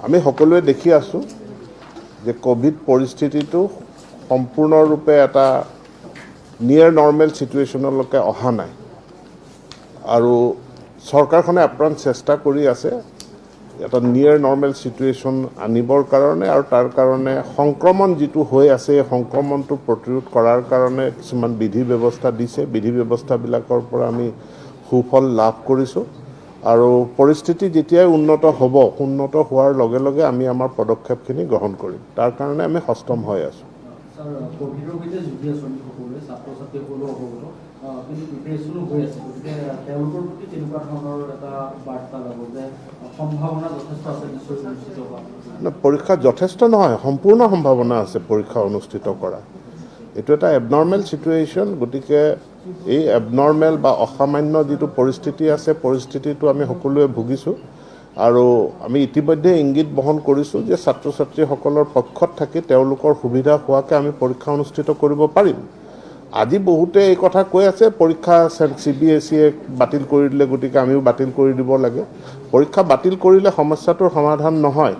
আমি সকলোৱে দেখি আছোঁ যে ক'ভিড পৰিস্থিতিটো সম্পূৰ্ণৰূপে এটা নিয়েৰ নৰ্মেল ছিটুৱেশ্যনলৈকে অহা নাই আৰু চৰকাৰখনে আপ্ৰাণ চেষ্টা কৰি আছে এটা নিয়েৰ নৰ্মেল ছিটুৱেশ্যন আনিবৰ কাৰণে আৰু তাৰ কাৰণে সংক্ৰমণ যিটো হৈ আছে, এই সংক্ৰমণটো প্ৰতিৰোধ কৰাৰ কাৰণে কিছুমান বিধি ব্যৱস্থা দিছে। বিধি ব্যৱস্থাবিলাকৰ পৰা আমি সুফল লাভ কৰিছোঁ আৰু পৰিস্থিতি যেতিয়াই উন্নত হ'ব, উন্নত হোৱাৰ লগে লগে আমি আমাৰ পদক্ষেপখিনি গ্ৰহণ কৰিম। তাৰ কাৰণে আমি সষ্টম হৈ আছোঁ। ছাৰ, ক'ভিডৰ সৈতে যুঁজি আছোঁ আমি সকলোৱে, ছাত্ৰ ছাত্ৰীসকলো অৱগত, কিন্তু প্ৰিপেৰেশ্যনো হৈ আছে। গতিকে তেওঁলোকৰ প্ৰতি কেনেকুৱা ধৰণৰ এটা বাৰ্তা যাব যে সম্ভাৱনা যথেষ্ট আছে নিশ্চয় অনুষ্ঠিত হোৱা? পৰীক্ষা যথেষ্ট নহয়, সম্পূৰ্ণ সম্ভাৱনা আছে পৰীক্ষা অনুষ্ঠিত কৰা। এইটো এটা এবনৰ্মেল ছিটুৱেশ্যন। গতিকে এই এবনৰ্মেল বা অসামান্য যিটো পৰিস্থিতি আছে, পৰিস্থিতিটো আমি সকলোৱে ভুগিছোঁ আৰু আমি ইতিমধ্যে ইংগিত বহন কৰিছোঁ যে ছাত্ৰ ছাত্ৰীসকলৰ পক্ষত থাকি তেওঁলোকৰ সুবিধা হোৱাকৈ আমি পৰীক্ষা অনুষ্ঠিত কৰিব পাৰিম। আজি বহুতে এই কথা কৈ আছে, পৰীক্ষা চিবিএছইয়ে বাতিল কৰি দিলে, গতিকে আমিও বাতিল কৰি দিব লাগে। পৰীক্ষা বাতিল কৰিলে সমস্যাটোৰ সমাধান নহয়।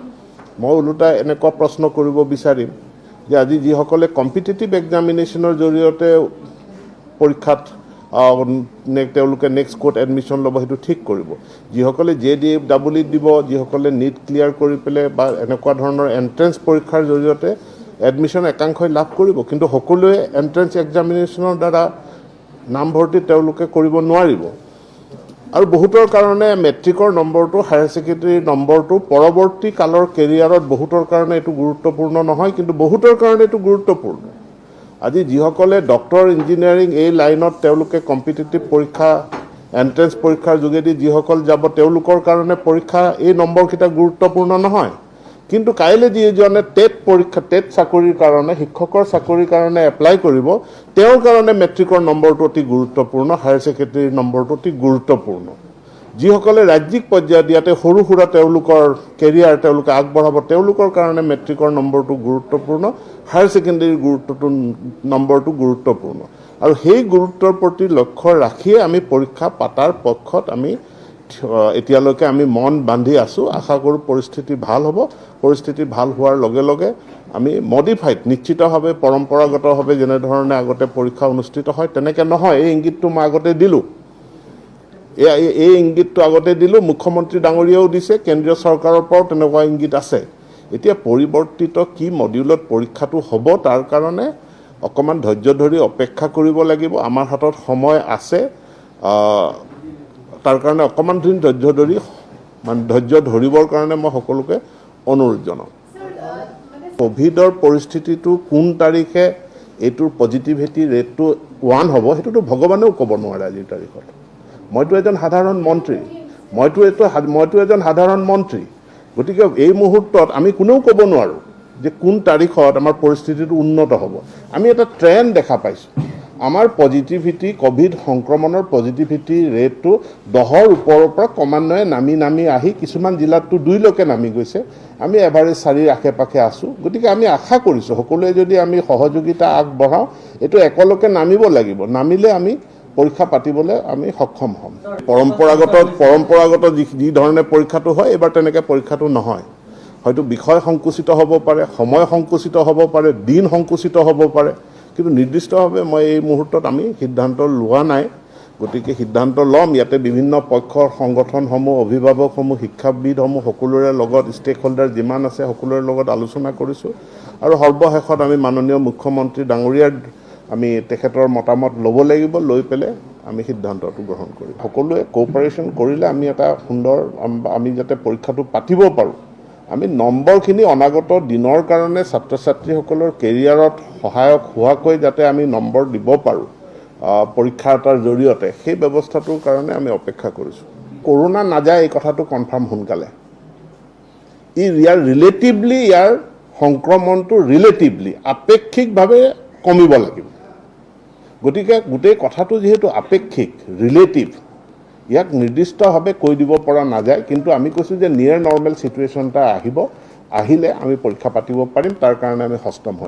মই ওলোটাই এনেকুৱা প্ৰশ্ন কৰিব বিচাৰিম যে আজি যিসকলে কম্পিটিটিভ এক্সামিনেশ্যনৰ জৰিয়তে পৰীক্ষাত তেওঁলোকে নেক্সট ক'ত এডমিশ্যন ল'ব সেইটো ঠিক কৰিব, যিসকলে জে ডি ডাবল ই দিব, যিসকলে নীট ক্লিয়াৰ কৰি পেলাই বা এনেকুৱা ধৰণৰ এণ্ট্ৰেঞ্চ পৰীক্ষাৰ জৰিয়তে এডমিশ্যন একাংশই লাভ কৰিব, কিন্তু সকলোৱে এণ্ট্ৰেঞ্চ এক্সামিনেশ্যনৰ দ্বাৰা নামভৰ্তি তেওঁলোকে কৰিব নোৱাৰিব। আৰু বহুতৰ কাৰণে মেট্ৰিকৰ নম্বৰটো, হায়াৰ ছেকেণ্ডেৰী নম্বৰটো পৰৱৰ্তী কালৰ কেৰিয়াৰত বহুতৰ কাৰণে এইটো গুৰুত্বপূৰ্ণ নহয়, কিন্তু বহুতৰ কাৰণে এইটো গুৰুত্বপূৰ্ণ। আজি যিসকলে ডক্টৰ, ইঞ্জিনিয়াৰিং এই লাইনত তেওঁলোকে কম্পিটিটিভ পৰীক্ষা, এণ্ট্ৰেঞ্চ পৰীক্ষাৰ যোগেদি যিসকল যাব, তেওঁলোকৰ কাৰণে পৰীক্ষা এই নম্বৰকেইটা গুৰুত্বপূৰ্ণ নহয়। কিন্তু কাইলৈ যিজনে টেট পৰীক্ষা, টেট চাকৰিৰ কাৰণে, শিক্ষকৰ চাকৰিৰ কাৰণে এপ্লাই কৰিব, তেওঁৰ কাৰণে মেট্ৰিকৰ নম্বৰটো অতি গুৰুত্বপূৰ্ণ, হায়াৰ ছেকেণ্ডেৰীৰ নম্বৰটো অতি গুৰুত্বপূৰ্ণ। যিসকলে ৰাজ্যিক পৰ্যায়ত ইয়াতে সৰু সুৰা তেওঁলোকৰ কেৰিয়াৰ তেওঁলোকে আগবঢ়াব, তেওঁলোকৰ কাৰণে মেট্ৰিকৰ নম্বৰটো গুৰুত্বপূৰ্ণ, হায়াৰ ছেকেণ্ডেৰীৰ নম্বৰটো গুৰুত্বপূৰ্ণ। আৰু সেই গুৰুত্বৰ প্ৰতি লক্ষ্য ৰাখিয়ে আমি পৰীক্ষা পাতাৰ পক্ষত আমি এতিয়ালৈকে আমি মন বান্ধি আছোঁ। আশা কৰোঁ পৰিস্থিতি ভাল হ'ব। পৰিস্থিতি ভাল হোৱাৰ লগে লগে আমি মডিফাইড, নিশ্চিতভাৱে পৰম্পৰাগতভাৱে যেনেধৰণে আগতে পৰীক্ষা অনুষ্ঠিত হয় তেনেকৈ নহয়। এই ইংগিতটো মই আগতে দিলোঁ। এই ইংগিতটো আগতে দিলোঁ, মুখ্যমন্ত্ৰী ডাঙৰীয়াও দিছে, কেন্দ্ৰীয় চৰকাৰৰ পৰাও তেনেকুৱা ইংগিত আছে। এতিয়া পৰিৱৰ্তিত কি মডিউলত পৰীক্ষাটো হ'ব, তাৰ কাৰণে অকণমান ধৈৰ্য ধৰি অপেক্ষা কৰিব লাগিব। আমাৰ হাতত সময় আছে। তাৰ কাৰণে অকণমান দিন ধৈৰ্য ধৰি, মানে ধৈৰ্য ধৰিবৰ কাৰণে মই সকলোকে অনুৰোধ জনাওঁ। ক'ভিডৰ পৰিস্থিতিটো কোন তাৰিখে এইটোৰ পজিটিভিটি ৰেটটো 1 হ'ব, সেইটোতো ভগৱানেও ক'ব নোৱাৰে আজিৰ তাৰিখত। মইতো এজন সাধাৰণ মন্ত্ৰী, মইতো এজন সাধাৰণ মন্ত্ৰী। গতিকে এই মুহূৰ্তত আমি কোনেও ক'ব নোৱাৰোঁ যে কোন তাৰিখত আমাৰ পৰিস্থিতিটো উন্নত হ'ব। আমি এটা ট্ৰেণ্ড দেখা পাইছোঁ। আমাৰ পজিটিভিটি, ক'ভিড সংক্ৰমণৰ পজিটিভিটি ৰেটটো 10ৰ ওপৰৰ পৰা ক্ৰমান্বয়ে নামি নামি আহি কিছুমান জিলাততো 2লৈকে নামি গৈছে। আমি এভাৰেজ 4ৰ আশে পাশে আছোঁ। গতিকে আমি আশা কৰিছোঁ, সকলোৱে যদি আমি সহযোগিতা আগবঢ়াওঁ, এইটো একেলগে নামিব লাগিব। নামিলে আমি পৰীক্ষা পাতিবলৈ আমি সক্ষম হ'ম। পৰম্পৰাগত যি যি ধৰণে পৰীক্ষাটো হয়, এইবাৰ তেনেকৈ পৰীক্ষাটো নহয়। হয়তো বিষয় সংকুচিত হ'ব পাৰে, সময় সংকুচিত হ'ব পাৰে, দিন সংকুচিত হ'ব পাৰে, কিন্তু নিৰ্দিষ্টভাৱে মই এই মুহূৰ্তত আমি সিদ্ধান্ত লোৱা নাই। গতিকে সিদ্ধান্ত ল'ম। ইয়াতে বিভিন্ন পক্ষৰ সংগঠনসমূহ, অভিভাৱকসমূহ, শিক্ষাবিদসমূহ, সকলোৰে লগত, ষ্টেক হোল্ডাৰ যিমান আছে সকলোৰে লগত আলোচনা কৰিছোঁ আৰু সৰ্বশেষত আমি মাননীয় মুখ্যমন্ত্ৰী ডাঙৰীয়াৰ আমি তেখেতৰ মতামত ল'ব লাগিব। লৈ পেলাই আমি সিদ্ধান্তটো গ্ৰহণ কৰিম। সকলোৱে কোঅপাৰেশ্যন কৰিলে আমি এটা সুন্দৰ আমি যাতে পৰীক্ষাটো পাতিব পাৰোঁ, আমি নম্বৰখিনি অনাগত দিনৰ কাৰণে ছাত্ৰ ছাত্ৰীসকলৰ কেৰিয়াৰত সহায়ক হোৱাকৈ যাতে আমি নম্বৰ দিব পাৰোঁ পৰীক্ষা এটাৰ জৰিয়তে, সেই ব্যৱস্থাটোৰ কাৰণে আমি অপেক্ষা কৰিছোঁ। কৰোণা নাযায়, এই কথাটো কনফাৰ্ম। সোনকালে ইয়াৰ ৰিলেটিভলি, ইয়াৰ সংক্ৰমণটো ৰিলেটিভলি, আপেক্ষিকভাৱে কমিব লাগিব। গতিকে গোটেই কথাটো যিহেতু আপেক্ষিক, ৰিলেটিভ, ইয়াক নিৰ্দিষ্টভাৱে কৈ দিব পৰা নাযায়। কিন্তু আমি কৈছোঁ যে নিয়েৰ নৰ্মেল ছিটুৱেশ্যন এটা আহিব, আহিলে আমি পৰীক্ষা পাতিব পাৰিম। তাৰ কাৰণে আমি সষ্টম হৈ